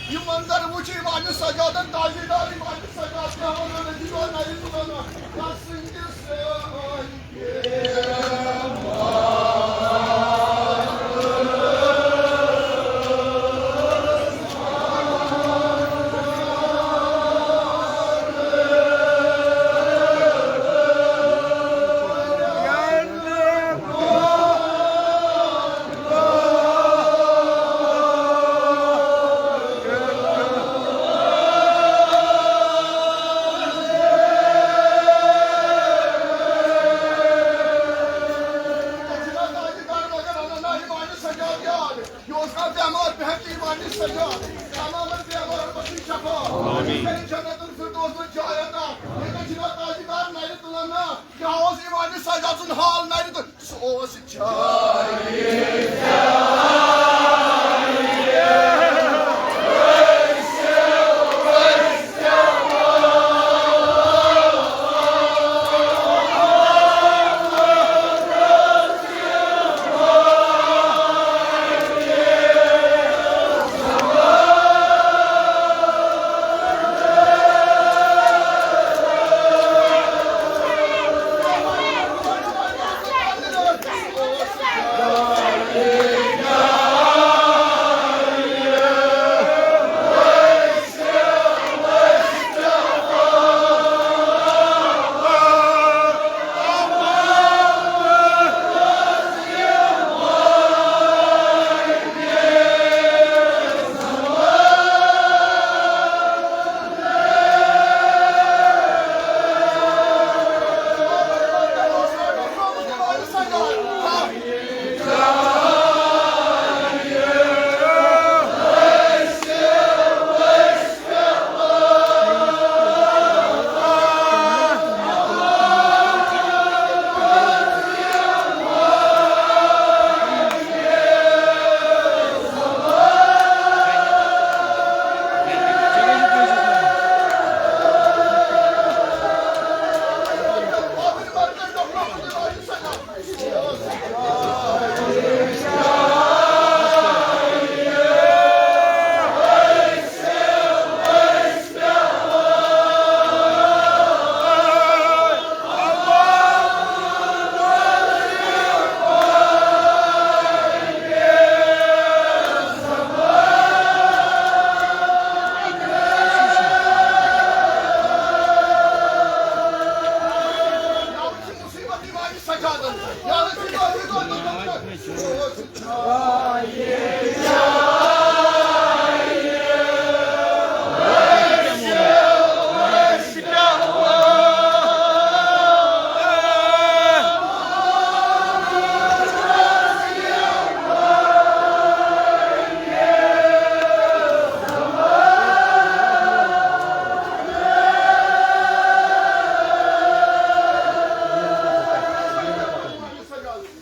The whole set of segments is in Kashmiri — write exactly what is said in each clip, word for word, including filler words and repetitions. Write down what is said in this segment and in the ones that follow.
یہِ منظر وٕچھ امام سجادن، تاجدار امام سجاد، کیٛاہ وَنان أکِس دۄہَن نَیہِ زُبانہِ، تَس سٕنٛدِس یہِ اوس کانٛہہ بٮ۪مار، بہٕ ہٮ۪کہٕ یہِ وَنِتھ، سجاد۔ تمام بٮ۪مارن منٛز چھُے شفا۔ آمین۔ یہِ کَرِ جنت الفردوس منٛز جاے عطا۔ ییٚتٮ۪ن چھِنہ تاجدار نَرِ تُلان نا؟ یہِ اوس یہِ وَنِتھ سجاد سُنٛد حال نَرِ تُل۔ سُہ اوس جاے۔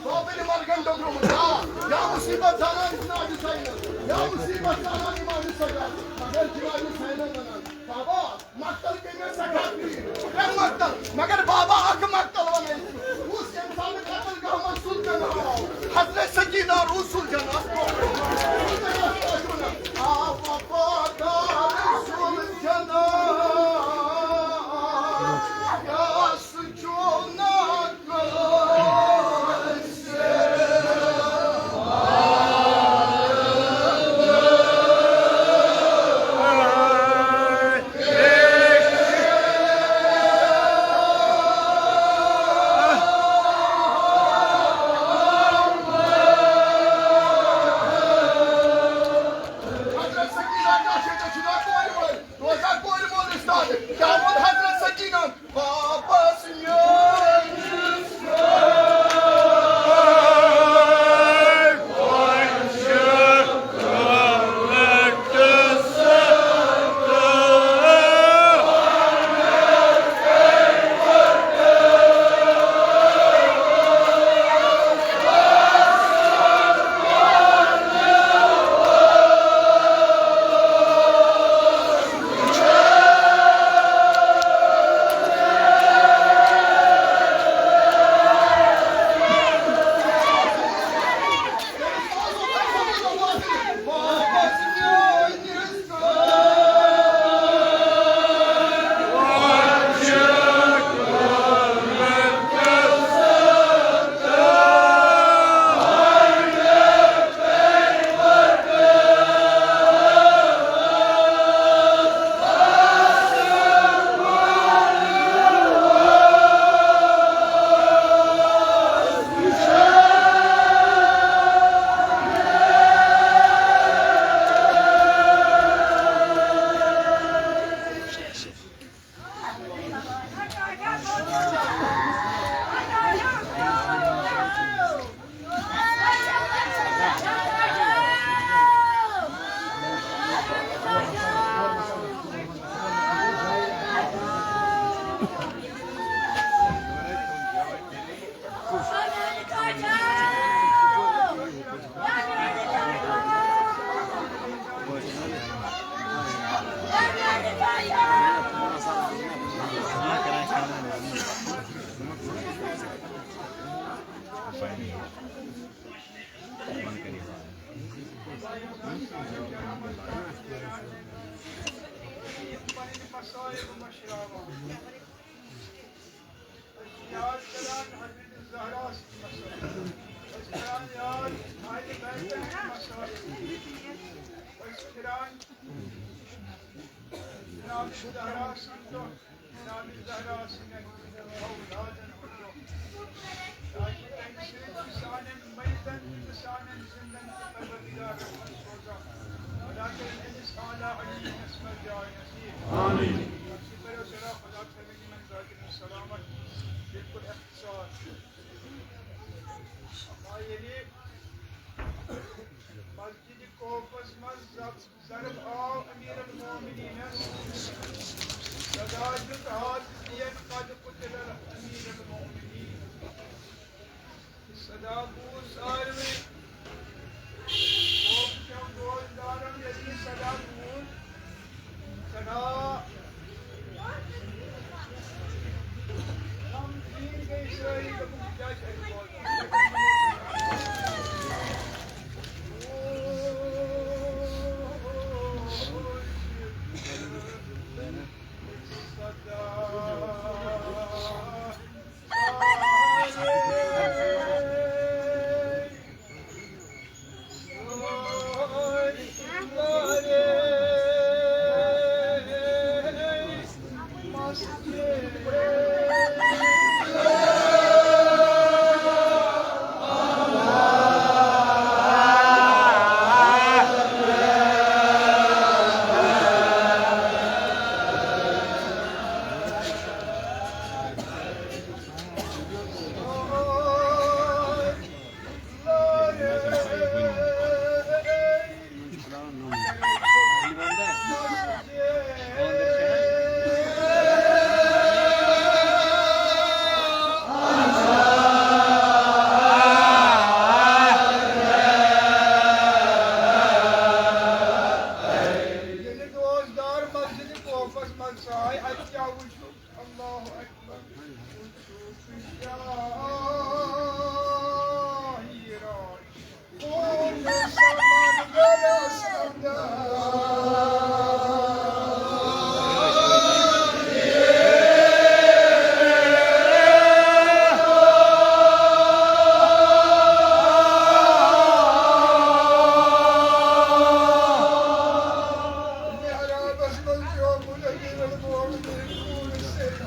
بابر مرگن ڈوٚگرومُت، آ، یا مُصیٖبت زالان جناب حُسینَس، یا مُصیٖبت زالان اِمام حُسینَس۔ مگر جناب حُسینَن وَنان، بابا، مقتل گٔے مےٚ سٮ۪ٹھاہ پیٖر، ترٛےٚ مقتل، مگر بابا، اَکھ مقتل وَنَے ژٕ۔ کُس اِنسان قتل گاہ منٛز سُل جناب آو؟ حضرت سکینہ روٗز سُل جناب۔ آ، وفادار سُل جناب۔ یا سُہ چھُ نہ کٲنٛسہِ۔ مشراوان۔ أسۍ چھِ یاد کران حضرت زہرا سٕنٛدۍ مسٲیِل۔ أسۍ چھِ کران یاد اہلِ بیتَن ہٕنٛدۍ مسٲیِل۔ أسۍ چھِ کران جناب زہرا سٕنٛدۍ دۄہ، جناب زہرا سٕنٛدٮ۪ن اولادن ہُنٛد دۄہ۔ تاکہِ تَمہِ سۭتۍ چھُ سانٮ۪ن مٔرۍدَن تہِ تہٕ سانٮ۪ن زِندَن تہِ پروردگار رحمت سوزان۔ خدا کٔرِنۍ أمِس اعلیٰ علیٖنَس منٛز جاے نصیب۔ آمین۔ سب سے پہلے ذرا خدا تھٲوِن یِمَن ذاکرَن سلامت، بالکل اختصار۔ اما ییٚلہِ مسجد کوفس منٛز ضرب آو امیر المومنینس، صدا دیُت حاض دین قد قتل امیر المومنین۔ صدا بوٗز ساروٕے، کوفہٕ کٮ۪و فوجدارن ییٚلہِ یہِ صدا بوٗز، صدا غمگیٖن گٔے سٲری، دوٚپُکھ، "یہِ کیٛاہ چھِ اَسہِ بوزان؟" ییٚلہِ دوستدار مسجد کوفس منٛز ژاے، اَتہِ کیٛاہ وُچھُکھ؟ اللہ اکبر۔ وُچھُکھ کیٛاہ ہیران۔ محرابس منٛز پیومُت امیر المومنین نوٗرٕ سۭتۍ۔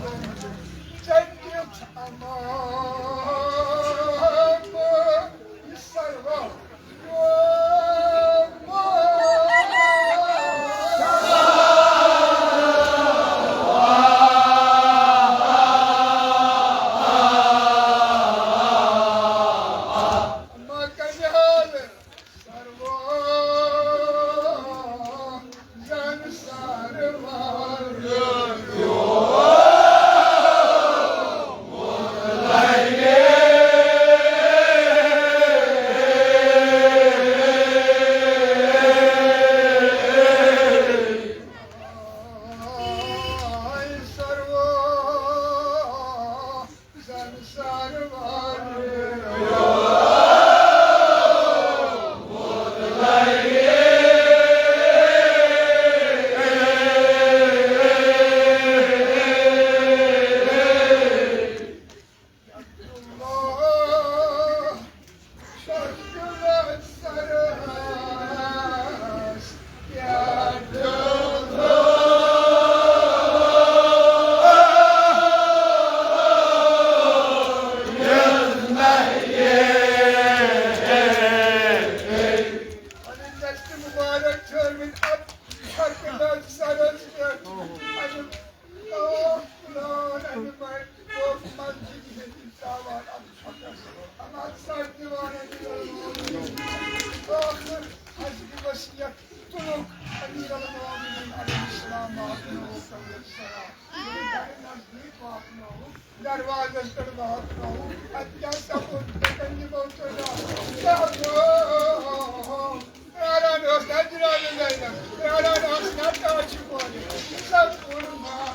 پنٕنۍ دستہِ مُبارک تھٲوِن اَتھ حقہٕ نٲوِس سرس پٮ۪ٹھ۔ اَمیُک ناو پھُلان، اَمہِ پٮ۪ٹھ اوس مسجد ہٕنٛدِ ترٛاوان اَتھ چھۄکس۔ اَما سر دِوان اَمہِ ٲخٕر حضرت وصیت تُلُکھ امیر المومنین علیہ السلام، السلام۔ نزدیٖک واتنووُکھ۔ دروازس پٮ۪ٹھ واتنووُکھ۔ اتہِ کیٛاہ سپُد؟ مےٚ کَنہِ یِمو ژٕ ناو؟ کیٛاہ گوٚو؟ پیاران ٲس نا جناب زینب؟ پیاران ٲس نا تاج کورِ؟ سپُد ما؟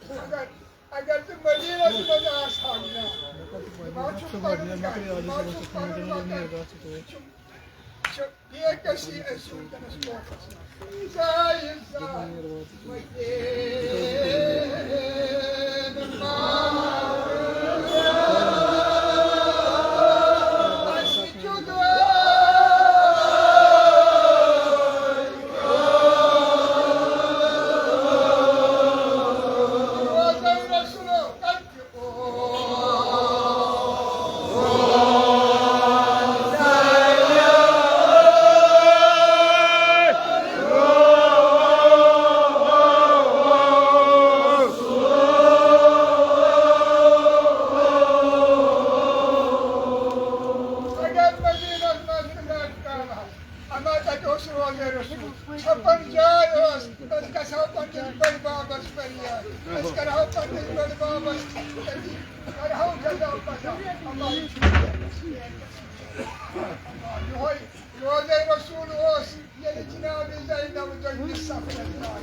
اگر، اگر تُہۍ مدیٖنَس منٛز آسہٕ ہاو جان، بہٕ چھُس پَنُن گَرٕ، بہٕ چھُس پَنُن وطن، چھُ، چھُ بے کسی أسۍ وٕنکیٚنَس کوٹَس منٛز۔ زاہد، زاہد، مدیٖنہٕ ما، اَسہِ چھُ روزَے رسولو۔ اگر مدیٖنَس منٛز تہِ لَٹکاوہَس، اما تَتہِ اوس روزے رسول۔ چھپن جاے ٲس، أسۍ گژھو پننِس بٔڑۍ بابس پریاد، أسۍ کرہو پننِس بٔڑۍ بابس، أتی کرہو جزا پزا۔ اما یہِ چھُ یِہوٚے روزے رسول اوس، ییٚلہِ جناب زینب دٔیمِس صفس منٛز۔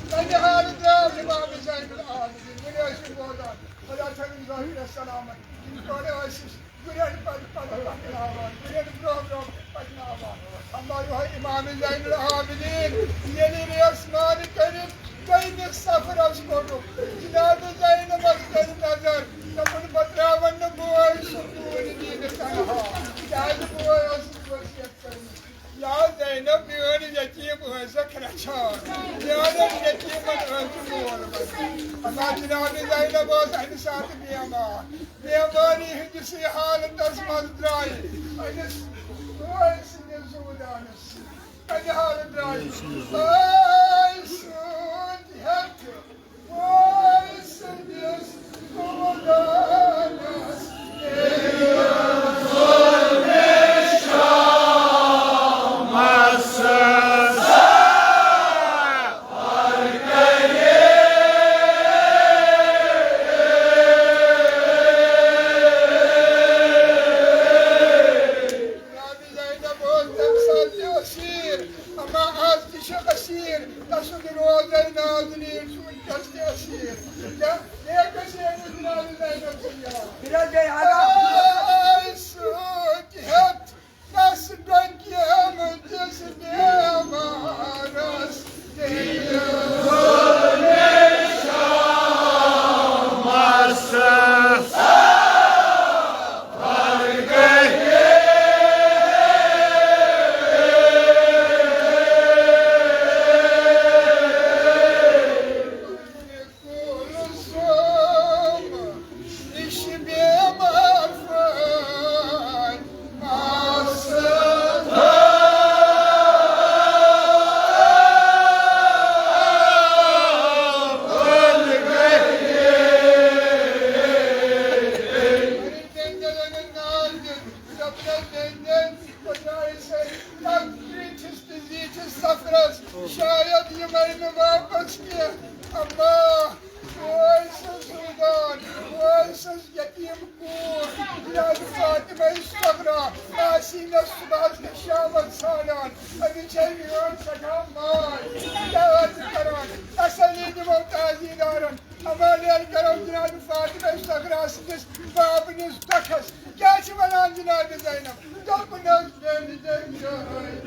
تَتہِ حال درٛاو امام زین العابدین، وۄنۍ ٲسِو بوزان، خۄدا تھٲوِن ظٲہِرَس سلامت۔ یِم پَرٕ ٲسِس، گُرٮ۪ن پَتہٕ پَتہٕ پَکناوان، گُرٮ۪ن برٛونٛہہ برٛونٛہہ پَکناوان۔ اما یِہوٚے امام زین العابدین، ییٚلہِ ریسمانہٕ کٔرِتھ دوٚیمِس سفرس کوٚرُکھ، جناب زینبس کٔر نظر، دوٚپُن، "بہٕ ترٛاوَن نہٕ بوے سُہ دوٗرِ دیٖنہٕ تنہا، کیٛازِ بوے ٲسٕس وصیت کٔرمٕژ۔" یا زینب میٲنۍ یتیٖم ٲسکھ رچھان، میانٮ۪ن یتیٖمن ٲسۍ مول بنان۔ اما جناب زینب ٲس امہِ ساتہٕ بیمار، بیمٲری ہٕنٛدِسٕے حالتس منٛز درٛایہِ أمِس بٲے سٕنٛدِس زُودانس سۭتۍ۔ امہِ حالہٕ درٛایہِ بٲے سۭتۍ ہٮ۪تھ۔ اما آز تہِ چھِ اسیٖر، تسُنٛد روزے نازنیٖن چھُ وٕنکیٚس تہِ اسیٖر۔ کیٛاہ؟ نیکس ییٚمِس جناب زینب یِمَے نہٕ واپس کینٛہہ۔ اما، بوے سٕنٛز زُلدان، بوے سٕنٛز یتیٖم کوٗر، جناب فاطمہ صغرا، آسی مےٚ صُبحس تہٕ شامس ژھانٛڈان۔ أمِس چھےٚ میون سٮ۪ٹھاہ ماے، دعوت کران، تسلی دِمو تعزیٖدارن۔ اما، نیرٕ کرو جناب فاطمہ صغرا سٕنٛدِس بابنِس دۄکھس۔ کیٛاہ چھِ وَنان جناب زینب؟ دوٚپنَس، "بیٚنہِ دٔنٛدۍ جاے۔"